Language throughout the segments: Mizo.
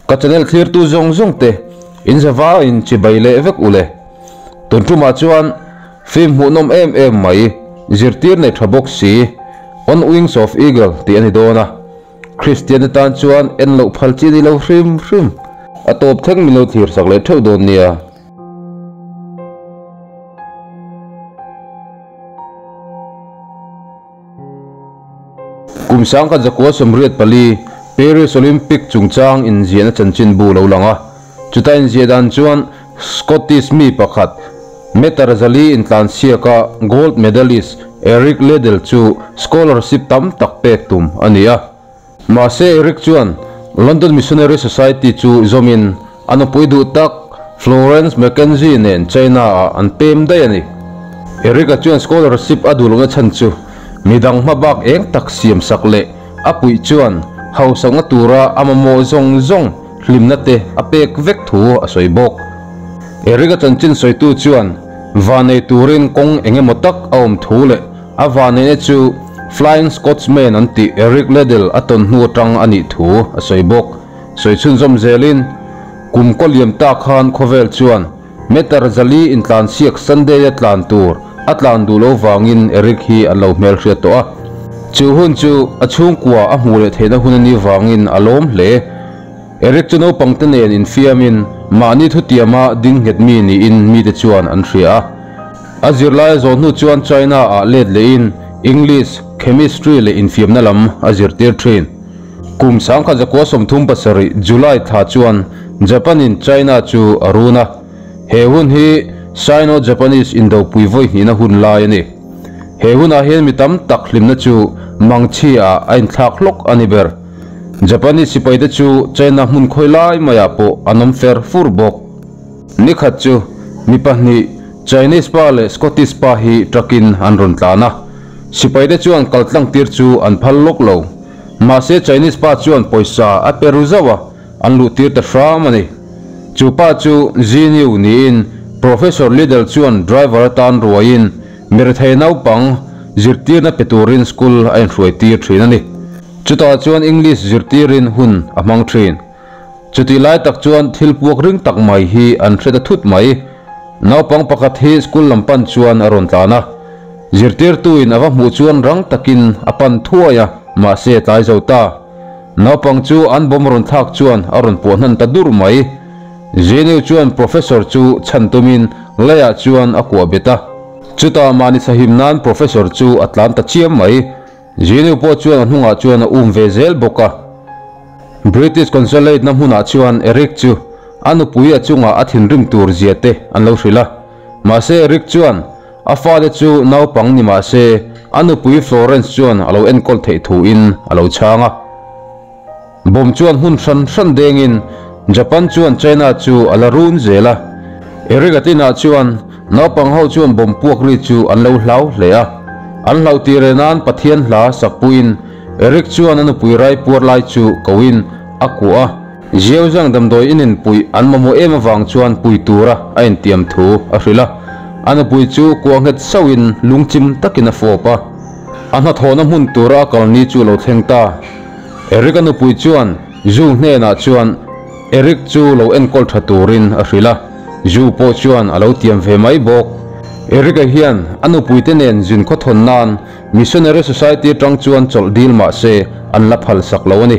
Ka channel thlirtu zawng zawng te in zava in chibai leh vek ule. Tun tumah chuan film hmuhnawm em em mai zirtir nei tha bawk si On Wings of Eagle tih a ni dawn a. Kristian te tan chuan en loh phal chi a ni lo hrim hrim. A tawp thleng min lo thlir sak leh theuh dawn nia. Kum sangkhat zakua 84 Paris Olympic chungchang inziahna chanchinbu lo lang a, chuta inziah dan chuan Scottish mi pakhat meter 400 intlansiaka gold medalist Eric Liddell chu scholarship tam tak pek tum a ni a. Mahse Eric chuan London Missionary Society chu zawmin a nupui duh tak Florence Mackenzie nen China-ah an pem daih a ni. Eric-a chuan scholarship a duh lohna chhan chu midang hma bak eng tak siam sak leh a puih chuan hausakna tura a mamawh zawng zawng hlimna te a pek vek thu a sawi bawk. Eric-a chanchin sawitu chuan vanei turin kawng eng emaw tak a awm thu leh a vaneina chu Flying Scotsman an tih Eric Liddell a tawn hnu atang a nih thu a sawi bawk. Sawi chhunzawm zelin kum kaw liam tak khan khawvel chuan meter 400 intlansiak Sunday-a tlan tur a tlan duh lo vangin Eric hi an lo hmel hriat tawh a. Chu hun chu a chhungkua a hmuh leh theihna hun a nih vangin a lawm hle. Eric chu naupangte nen infiamin mahni thutiama ding nghet mi niin mite chuan an hria a. A zirlai a zawh hnu chuan China-ah let lehin English, Chemistry leh infiamna lam a zirtir thin. Kum 1937 July thla chuan Japan-in China chu a run a. He hun hi Sino-Japanese indopui vawi hnihna hun lai a ni. He hunah hian mi tam tak hlimna chu mangchhi-ah a inthlak hlawk a ni ber. Japanese sipaite chu China hmun khawi lai maiah pawh an awm fer fur bawk. Nikhat chu mi pahnih Chinese pa leh Scottish pa hi truck-in an rawn tlan a. Sipaite chuan kaltlang tir chu an phal lawk lo. Mahse Chinese pa chuan pawisa a pe ru zauh a, an luh tir ta hram a ni. Chu pa chu Ziniu niin Professor Liddell chuan driver atan ruaiin mirethei naupang zirtirna pe turin school a inhruai tir thin a ni. Chutah chuan English zirtirin hun a hmang thin. Chutih lai tak chuan thil puak ring tak mai hi an hre ta thut mai. Naupang pakhat hi school lam pan chuan a rawn tlan a. Zirtirtuin a va hmuh chuan rang takin a pan thuai a, mahse tlai zo ta. Naupang chu an bawm rawn thlak chuan a rawn puah hnan ta dur mai. Zeniu chuan professor chu chhan tumin leiah chuan a kuah bet a. Chutah mahni sahim nan professor chu a tlan ta chiam mai. Zeniu pawh chuan a hnungah chuan a um ve zel bawk a. British Consulate na hmunah chuan Eric chu a nupui a chungah a thinrim tur zia te an lo hrilh a. Mahse Eric chuan a fate chu naupang ni mahse a nupui Florence chuan a lo enkawl theih thu in a lo chhang a. Bomb chuan hmun hran hran dengin Japan chuan China chu a la run zel a. Eric a tinah chuan naupang ho chuan bomb puak ri chu an lo hlau hle a. An hlauh tir e nan Pathian hla sakpuiin Eric chuan a nupui rai puar lai chu koin a kuah a. Ziauzang damdawi inin puih an mamawh em avang chuan pui tura a intiam thu a hrilh a. A nupui chu kuah nghet sauhin lungchim takin a fawp a. A hnathawhna hmun tura a kalni chu lo thleng ta. Eric a nupui chuan Zu hnenah chuan Eric chu lo enkawl tha turin a hrilh a, Zu pawh chuan a lo tiam ve mai bawk. Eric-a hian a nupuite nen zin khawthawn nan Missionary Society atang chuan chawlh dil mah se an la phal sak lo a ni.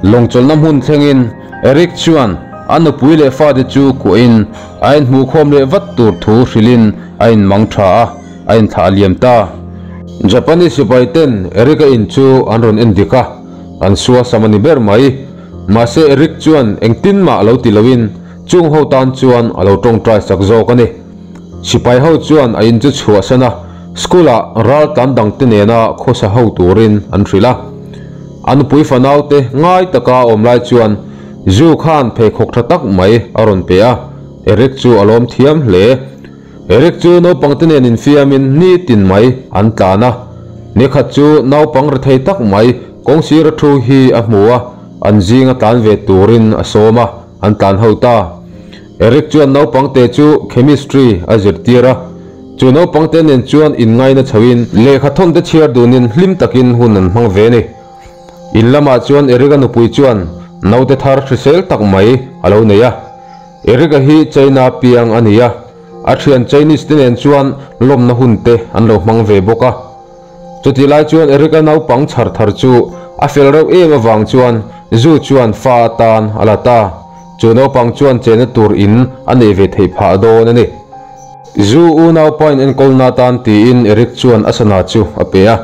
Lawng chawlhna hmun thlengin Eric chuan a nupui leh fate chu kuahin a inhmuhkhawm leh vat tur thu hrilhin a inmang tha a, a inthlah liam ta. Japanese sipai ten Eric-a in chu an rawn en dik a, an sua sam a ni ber mai. Mahse Eric chuan engtin mah a lo ti loin chung ho tan chuan a lo tawngtai sak zawk a ni. Sipai ho chuan a in chu chhuahsan a, school-ah ral tlan dangte nena khawsa ho turin an hrilh a. A nupui fanaute ngai taka a awm lai chuan Zu khan pheikhawk tha tak mai a rawn pe a, Eric chu a lawm thiam hle. Eric chu naupangte nen infiamin ni tin mai an tlan a. Nikhat chu naupang ri thei tak mai kawngsira thu hi a hmu a, an zinga tlan ve turin a sawm a, an tlan ho ta. Eric chuan naupangte chu chemistry a zirtir a, chu naupangte nen chuan inngaina chhoin lehkha thawn te chhiar dunin hlim takin hun an hmang ve a ni. In lamah chuan Eric-a nupui chuan Naute thar hrisel tak mai a lo nei a. Eric-a hi China piang a ni a, a thian Chinese te nen chuan lawmna hun te an lo hmang ve bawk a. Chutih lai chuan Eric-a naupang chhar thar chu a fel reuh em avang chuan Zu chuan fa atan a la ta. Chu naupang chuan chenna tur in a nei ve theih phah dawn a ni. Zu unaupa in enkawlna atan tiin Eric chuan a sana chu a pe a.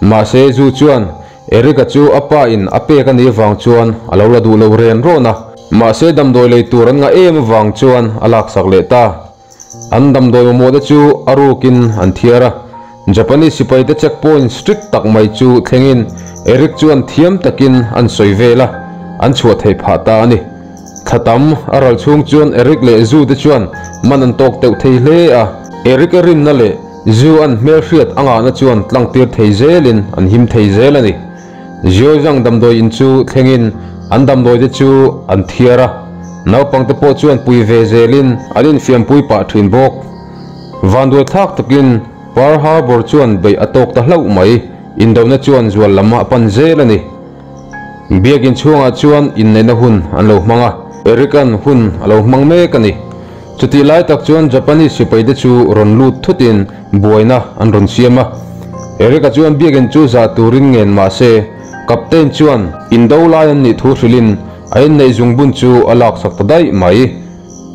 Mahse Zu chuan Eric-a chu a pa in a pek a nih avang chuan a lo la duh lo ren rawn a. Mahse damdawi lei tur an ngah em avang chuan a laksak leh ta. An damdawi mamawh te chu a rukin an thiar a. Japanese sipai te check point strict tak mai chu thlengin Eric chuan thiam takin an sawi vel a, an chhuah theih phah ta a ni. Thla tam a ral chhung chuan Eric leh Zu te chuan man an tawk teuh thei hle a. Eric a rinna leh Zu an hmelhriat a ngahna chuan tlangtir thei zelin an him thei zel a ni. Zioizang damdawi in chu thlengin an damdawi te chu an thiar a, naupang te pawh chuan pui ve zelin an infiampui pah thin bawk. Vanduai thlak takin Pearl Harbor chuan beih a tawk ta hlauh mai, indona chuan zual lam a pan zel a ni. Biakin chhungah chuan inneihna hun an lo hmang a, Eric-a'n hun a lo hmang mek a ni. Chutih lai tak chuan Japanese sipaite chu rawn lut thutin buaina an rawn siam a. Eric-a chuan biakin chu zah turin ngen mah se, Captain chuan indo lai an nih thu hrilhin a inneih zungbun chu a laksak ta daih mai.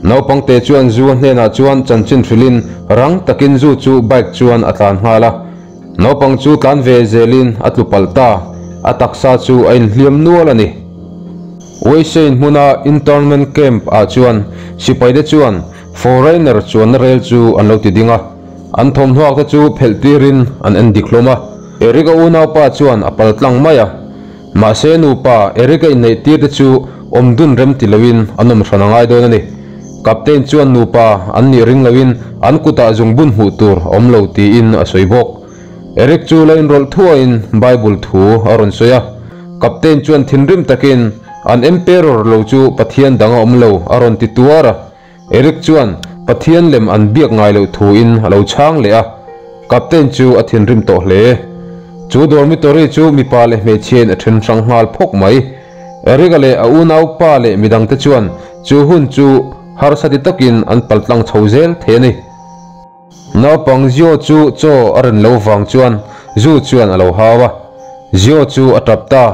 Naupangte chuan zu a hnenah chuan chanchin hrilhin rang takin zu chu bike chuan a tlan nghal a. Naupang chu tlan ve zelin a tlu palh ta, a taksa chu a inhliam nual a ni. Weisein hmuna internment camp ah chuan sipaite chuan foreigner chuanna rel chu an lo ti ding a, an thawmhnuak te chu phelh tirin an en dik hlawm a. Eric-a unaupa chuan a pal tlang mai a, mahse nupa Eric-a inneih tir te chu awm dun rem ti loin an awm hran a ngai dawn a ni. Captain chuan nupa an nih ring loin an kutah zungbun hmuh tur a awm lo tiin a sawi bawk. Eric chu la inrawlh thuaiin Bible thu a rawn sawi a. Captain chuan thinrim takin, An Emperor lo chu Pathian dang a awm lo, a rawn ti tuar a. Eric chuan Pathian lem an biak ngai loh thuin a lo chhang leh a. Captain chu a thinrim tawh hle. Chu dormitory chu mipa leh hmeichhiain a then hrang nghal phawk mai. Eric-a leh a unaupa leh midangte chuan chu hun chu harsa ti takin an paltlang chho zel thei a ni. Naupang Zio chu chaw a ren lo vang chuan Zu chuan a lo hau a, Zio chu a tap ta.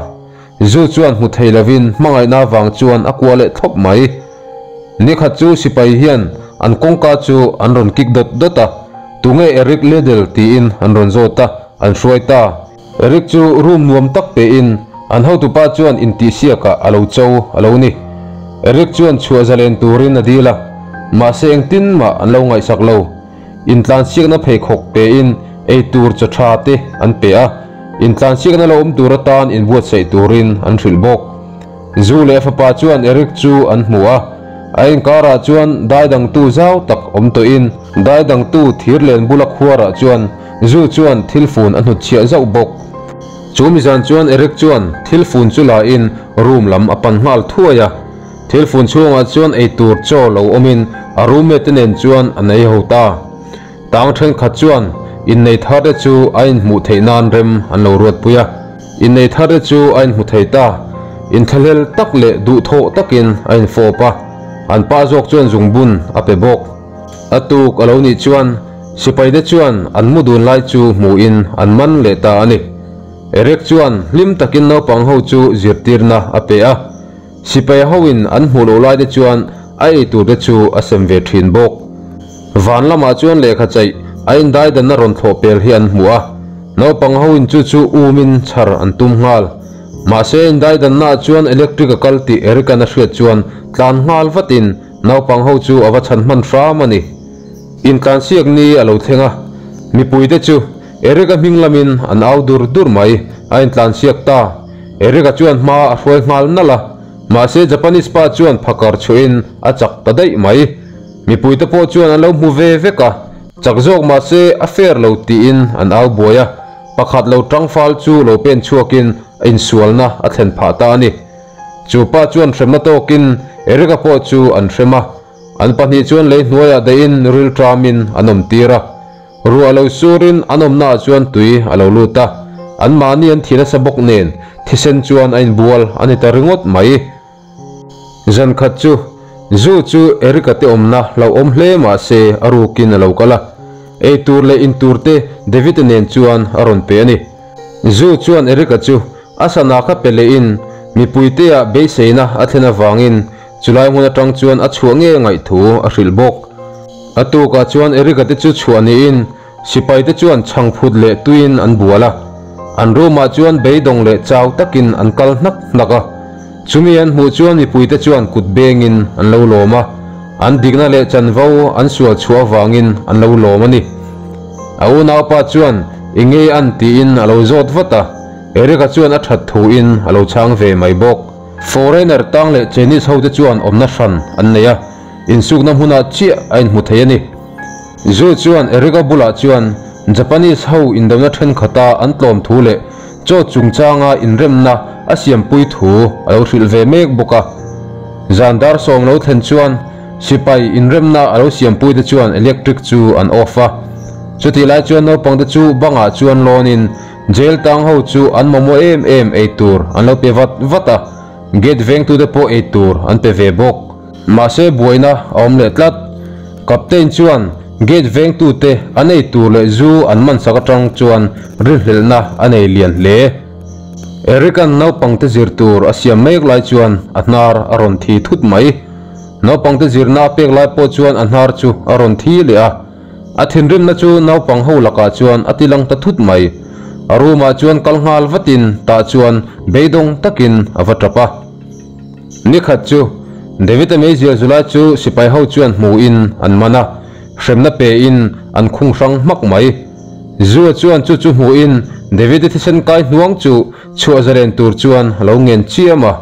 Zu chuan hmu thei lovin hmangaihna vang chuan a kuah leh thlawp mai. Nikhat chu sipai hian an kawngka chu an rawn kik dawt dawt a, Tunge Eric Liddell tiin an rawn zawt a, an hruai ta. Eric chu room nuam tak pein an hotupa chuan intihsiakah a lo cho a lo ni. Eric chuan chhuah zalen turin a dil a, mahse engtin mah an lo ngaihsak lo. Intlansiakna pheikhawk pein ei tur chaw tha te an pe a, intlansiakna lo awm tur atan inbuatsaih turin an hrilh bawk. Zu leh a fapa chuan Eric chu an hmu a, a inkarah chuan daidangtu zau tak awm tawhin daidangtu thirlen bula khuarah chuan Zu chuan thil fun a hnutchhiah zauh bawk. Chu mizan chuan Eric chuan thil fun chu la in room lam a pan nghal thuai a. Thil fun chhungah chuan eitur chaw lo awmin a roommate te nen chuan an ei ho ta. Tang thenkhat chuan innei thar te chu a inhmuh theih nan rem an lo ruatpui a. Innei thar te chu a inhmu thei ta. Inthlahlel tak leh duhthawh takin a infawp a. An pa zawk chuan zungbun a pe bawk. A tuk a lo nih chuan sipaite chuan an mu dun lai chu hmuhin an man leh ta a ni. Eric chuan hlim takin naupang ho chu zirtirna a pe a, sipai hoin an hmuh loh laite chuan a ei turte chu a sem ve thin bawk. Van lamah chuan lehkha chaih a indaidanna rawn thlawh pel hi an hmu a, naupang hoin chu chu umin chhar an tum nghal. Mahse indaidannaah chuan electric a kal tih Eric-a'n a hriat chuan tlan nghal vatin Naupang ho chu a va chhan hman hram a ni. Intlansiak ni a lo thleng a, mipuite chu Eric-a hming lamin an au dur dur mai, a intlansiak ta. Eric-a chuan hma a hruai nghal nalh a, mahse Japanese pa chuan phakar chhuahin a chak ta daih mai. Mipuite pawh chuan an lo hmu ve vek a, chak zawk mahse a fair lo tiin an au buai a, pakhat lo tangfal chu lo pen chhuakin a insualna a thlen phah ta a ni. Chu pa chuan hremna tawkin Eric-a pawh chu an hrem a, an pahnih chuan lei hnuaiah dahin rilṭamin an awm tir a. Ruah lo surin an awmnaah chuan tui a lo lut a, anmahni an thi nasa bawk nen thisen chuan a inbual a ni ta ringawt mai. Zan khat chu Zu chu Eric-a te awmna hlauhawm hle mah se a rukin a lo kal a, ei tur leh in tur te David-a nen chuan a rawn pe a ni. Zu chuan Eric-a chu a sana kha pe lehin mipuiteah beiseina a thlen avangin chulai hmun atang chuan a chhuah nge ngaih thu a hrilh bawk. A tukah chuan Eric-a te chu chhuah niin Sipaite chuan chhangphut leh tuiin an bual a, an room-ah chuan beidawng leh chau takin an kal hnak hnak a. Chumi an hmuh chuan mipuite chuan kut bengin an lo lawm a, an dikna leh chanvo an sual chhuah avangin an lo lawm a ni. A unaupa chuan Enge an tiin a lo zawt vat a, Eric-a chuan a that thuin a lo chhang ve mai bawk. Foreigner tang leh Chinese hote chuan awmna hran an nei a, insukna hmunah chiah a inhmu thei a ni. Zu chuan Eric-a bulah chuan Japanese ho indona thenkhat-a an tlawm thu leh chaw chungchanga inremna a siampui thu a lo hrilh ve mek bawk a. Zan dar 10 lo thlen chuan sipai inremna a lo siampuite chuan electric chu an off a. Chutih lai chuan naupangte chu bangah chuan lawnin jail tang ho chu an mamawh em em ei tur an lo pe vat vat a, gate vengtute pawh ei tur an pe ve bawk. Mahse buaina a awm leh tlat. Captain chuan gate vengtute an ei tur leh zu an man sak atang chuan rinhlelhna a nei lian hle. Eric-a'n naupangte zir tur a siam mek lai chuan a hnar a rawn thi thut mai. Naupangte zirna a pek lai pawh chuan a hnar chu a rawn thi leh a. A thinrimna chu naupang ho lakah chuan a ti lang ta thut mai. A room-ah chuan kal nghal vatin tah chuan beidawng takin a va tap a. Ni khat chu, David-a meizial zu lai chu sipai ho chuan hmuhin an man a, hremna pein an khung hrang hmak mai. Zua chuan chu chu hmuhin David-a thisen kai hnuang chu chhuah zalen tur chuan a lo ngen chiam a.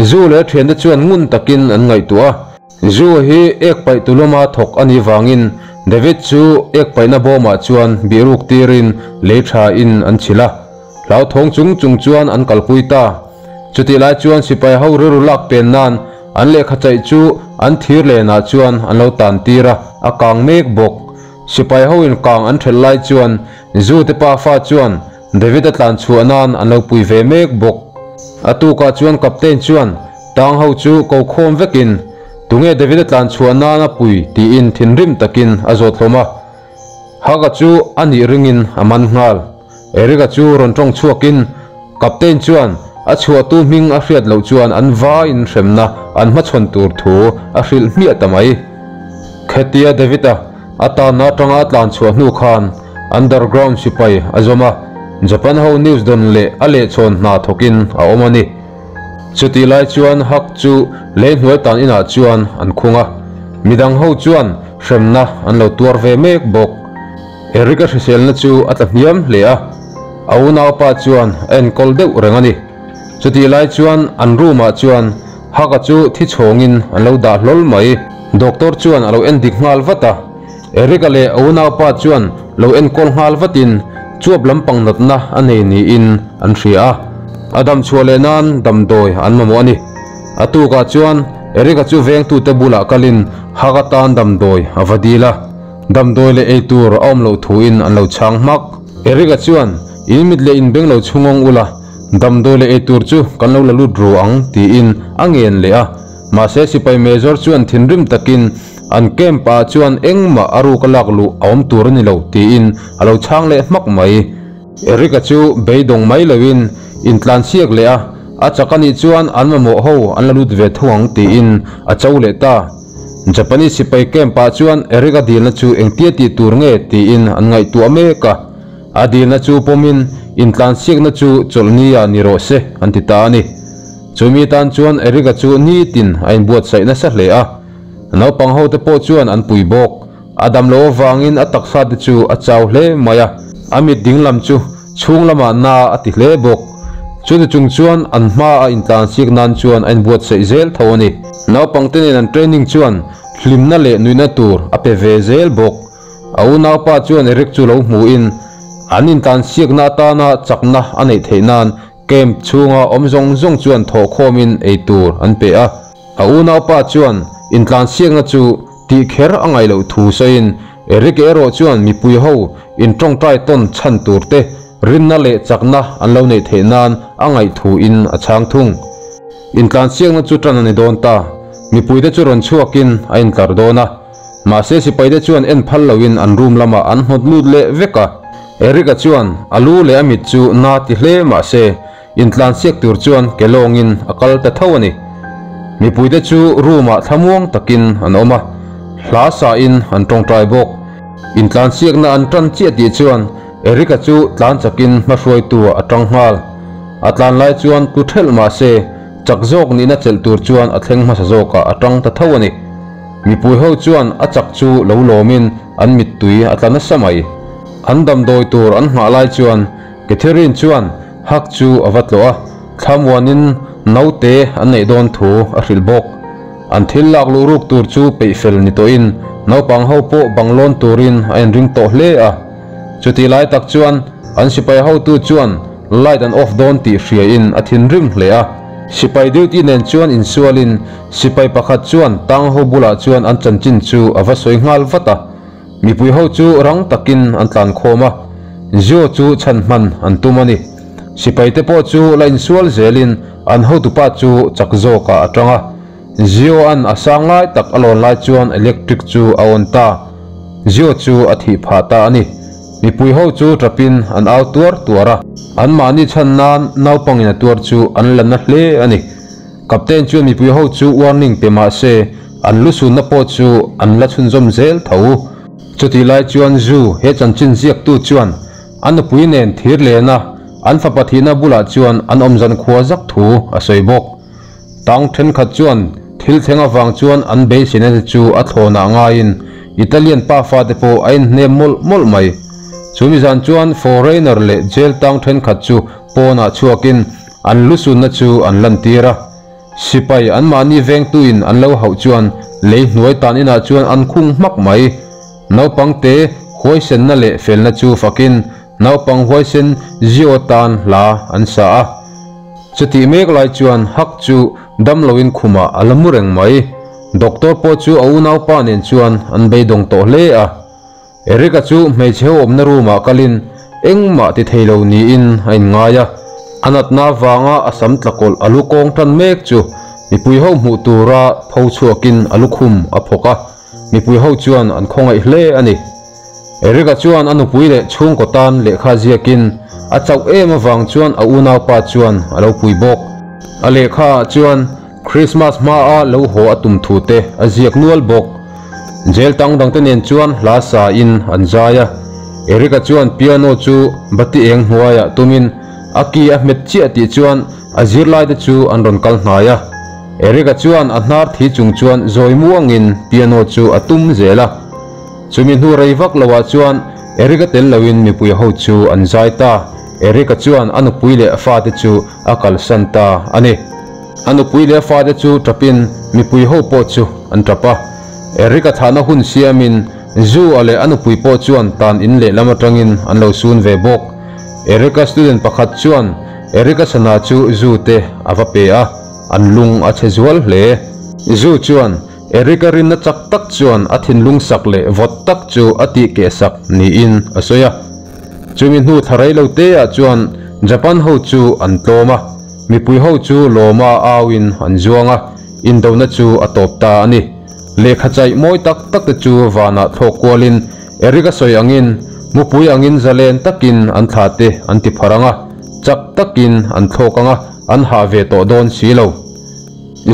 Zu leh a thiante chuan ngun takin an ngaihtuah a. Zu hi ek paih tuluma thawk a nih vangin David chu ek paihna bawmah chuan bihruk tirin lei tha in an chhilh a, hlauthawng chung chung chuan an kalpui ta. Chutih lai chuan sipai ho rilru lak pen nan an lehkha chaih chu an thir lenah chuan an lo tan tir a, a kang mek bawk. Sipai ho in kang an thelh lai chuan Zu te pafa chuan David a tlan chhuah nan an lo pui ve mek bawk. A tukah chuan Captain chuan tang ho chu ko khawm vekin, Tunge David a tlan chhuah nan a pui? tiin thinrim takin a zawt hlawm a. Haka chu a nih ringin a man nghal. Eric-a chu rawn tawng chhuakin Captain chuan a chhuahtu hming a hriat loh chuan an vaiin hremna an hmachhawn tur thu a hrilh hmiah ta mai. Khetia David-a A tanna atanga a tlan chhuah hnu khan underground sipai a zawm a, Japan ho news dawn leh a lehchhawn hna thawkin a awm a ni. Chutih lai chuan Hak chu lei hnuai tan inah chuan an khung a, midang ho chuan hremna an lo tuar ve mek bawk. Eric-a hriselna chu a tla hniam hle a, a unaupa chuan a enkawl deuh reng a ni. Chutih lai chuan an room ah chuan Haka chu thi chhawngin an lo dah hlawl mai. Doctor chuan a lo en dik nghal vat a, Eric-a leh a unaupa chuan lo enkawl nghal vatin chuap lampang natna a nei niin an hria a, a dam chhuah leh nan damdawi an mamawh a ni. A tukah chuan Eric-a chu vengtute bulah kalin Haka tan damdawi a va dil a, damdawi leh eitur a awm loh thuin an lo chhang hmak. Eric-a chuan, In mit leh in beng lo chhungawng ula, Damdawi leh eitur chu kan lo la lut ru ang tiin a ngen leh a, mahse sipai major chuan thinrim takin an camp ah chuan engmah a ruk a lak luh a awm tur a ni lo tiin a lo chhang leh hmak mai. Eric-a chu beidawng mai loin intlansiak leh a, a chak a nih chuan an mamawh ho an la lut ve tho ang tiin a cho leh ta. Japanese sipai camp ah chuan Eric-a dilna chu engtia tih tur nge tiin an ngaihtuah mek a. A dilna chu pawmin intlansiakna chu chawlhni ah ni rawh se an ti ta a ni. Chumi tan chuan Eric-a chu nitin a inbuatsaih nasa hle a. Naupang ho te pawh chuan an pui bawk. A dam loh avangin a taksa te chu a chau hle mai a. A mit ding lam chu chhung lamah na a ti hle bawk. Chuti chung chuan an hma a intlansiak nan chuan a inbuatsaih zel tho a ni. Naupang te nen an training chuan hlimna leh nuihna tur a pe ve zel bawk. A unaupa chuan Eric chu lo hmuhin an intlansiakna atana chakna a neih theih nan camp chhunga awm zawng zawng chuan thawhkhawmin ei tur an pe a. A unaupa chuan intlansiakna chu tih kher a ngaih loh thu sawiin Eric erawh chuan mipui ho intawngtai tawn chhan tur te rinna leh chakna an lo neih theih nan a ngaih thuin a chhang thung. Intlansiakna chu tan a ni dawn ta. Mipuite chu rawn chhuakin a intlar dawn a. Mahse sipaite chuan en phal loin an room lamah an hnawt lut leh vek a. Eric-a chuan a lu leh a mit chu na ti hle mahse intlansiak tur chuan ke lawngin a kal ta tho a ni. Mipuite chu room-ah thlamuang takin an awm a, hla sain an tawngtai bawk. Intlansiakna an tan chiah tih chuan Eric-a chu tlan chakin hmahruaitu-ah a tang nghal. A tlan lai chuan tlu thelh mahse chak zawk nihna chelh tur chuan a thleng hmasa zawkah a tang ta tho a ni. Mipui ho chuan a chak chu lo lawmin an mittui a tla nasa mai. An damdawi tur an nghah lai chuan Catherine chuan Hak chu a va tlawh a, thlamuanin naute an neih dawn thu a hrilh bawk. An thil lak luh ruk tur chu peih fel ni tawhin naupang ho pawh bang lawn turin a inring tawh hle a. Chutih lai tak chuan an sipai hotu chuan light an off dawn tih hriain a thinrim hle a. Sipai duty nen chuan insualin sipai pakhat chuan tang ho bulah chuan an chanchin chu a va sawi nghal vat a. Mipui ho chu rang takin an tlan khawm a, Zio chu chhan hman an tum a ni. Sipai te pawh chu la insual zelin an hotupa chu chak zawkah a tang a. Zio an a sang lai tak a lawn lai chuan electric chu a on ta. Zio chu a thih phah ta a ni. Mipui ho chu tapin an au tuar tuar a. Anmahni chhan nan naupangin a tuar chu an la na hle a ni. Captain chuan mipui ho chu warning pe mah se an lu sunna pawh chu an la chhunzawm zel tho. Chutih lai chuan Zu he chanchin ziaktu chuan a nupui nen thir lena an fapa thihna bulah chuan an awmzan khua zak thu a sawi bawk. Tang thenkhat chuan thil thleng avang chuan an beiseina te chu a thlawnah ngaiin Italian pa fate pawh a inhnem mawlh mawlh mai. Chumi zan chuan foreigner leh jail tang thenkhat chu pawnah chhuakin an lu sunna chu an lantir a. Sipai anmahni vengtuin an lo hauh chuan lei hnuai tan inah chuan an khung hmak mai. Naupangte huaisenna leh felna chu fakin naupang huaisen Zio tan hla an sa a. Chutih mek lai chuan Hak chu dam loin khumah a la mu reng mai. Doctor pawh chu a unaupa nen chuan an beidawng tawh hle a. Eric-a chu hmeichhe ho awmna room-ah kalin engmah ti thei lo niin a inngai a. A natna avanga a sam tlakawlh a lu kawng tan mek chu mipui ho hmuh tura pho chhuakin a lukhum a phawk a, mipui ho chuan an khawngaih hle a ni. Eric-a chuan a nupui leh chhungkaw tan lehkha ziakin a chauh em avang chuan a unaupa chuan a lo pui bawk. A lehkhaah chuan Christmas hmaa lo haw a tum thu te a ziak nual bawk. Jail tang dangte nen chuan hla sa in an zai a. Eric-a chuan piano chu bati eng hnuaiah tumin a ki a hmet chiah tih chuan a zirlai te chu an rawn kal hnai a. Eric-a chuan a hnar thi chung chuan zawi muangin piano chu a tum zel a. Chumi hnu rei vak loah chuan Eric-a tel loin mipui ho chu an zai ta. Eric-a chuan a nupui leh a fate chu a kalsan ta a ni. A nupui leh a fate chu tapin mipui ho pawh chu an tap a. Eric-a thahna hun siamin Zu-a leh a nupui pawh chuan tan in lehlam atangin an lo sun ve bawk. Eric-a student pakhat chuan Eric-a sana chu Zu te a va pe a, an lung a chhe zual hle. Zu chuan Eric-a rinna chak tak chuan a thinlung sak leh vawt tak chu a tih keh sak niin a sawi a. Chumi hnu thla rei lo te ah chuan Japan ho chu an tlawm a, mipui ho chu lawma auin an zuang a, indona chu a tawp ta a ni. Lehkha chaih mawi tak tak te chu vanah thlawk kualin Eric a sawi angin mupui angin zalen takin an thla te an ti phar ang a, chak takin an thlawk ang a, an hah ve tawh dawn si lo.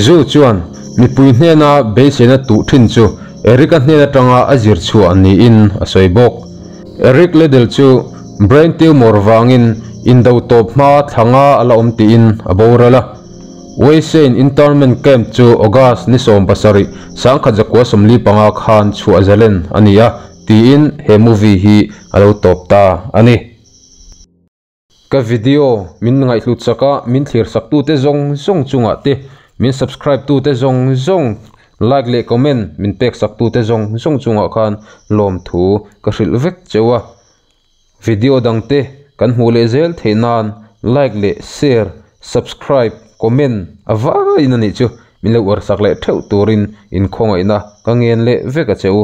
Zu chuan mipui hnena beiseina tuh thin chu Eric-a hnen atanga a zir chhuah niin a sawi bawk. Eric Liddell chu brain tumor vangin indo tawp hma thlanga a la awm tiin a boral a. Weihsein internment camp chu August ni 17, 1945 khan chhuah zalen a ni a, tiin he movie hi a lo tawp ta a ni. Ka video min ngaihhlut sak a, min thlir sak tute zawng zawng chungah te, min subscribe tute zawng zawng, like leh comment min pek sak tute zawng zawng chungah khan lawmthu ka hrilh vek cheu a. Video dangte kan hmuh leh zel theih nan like leh share, subscribe, comment a vaiin a nih chu min lo uar sak leh theuh turin inkhawngaihna ka ngen leh vek a che u.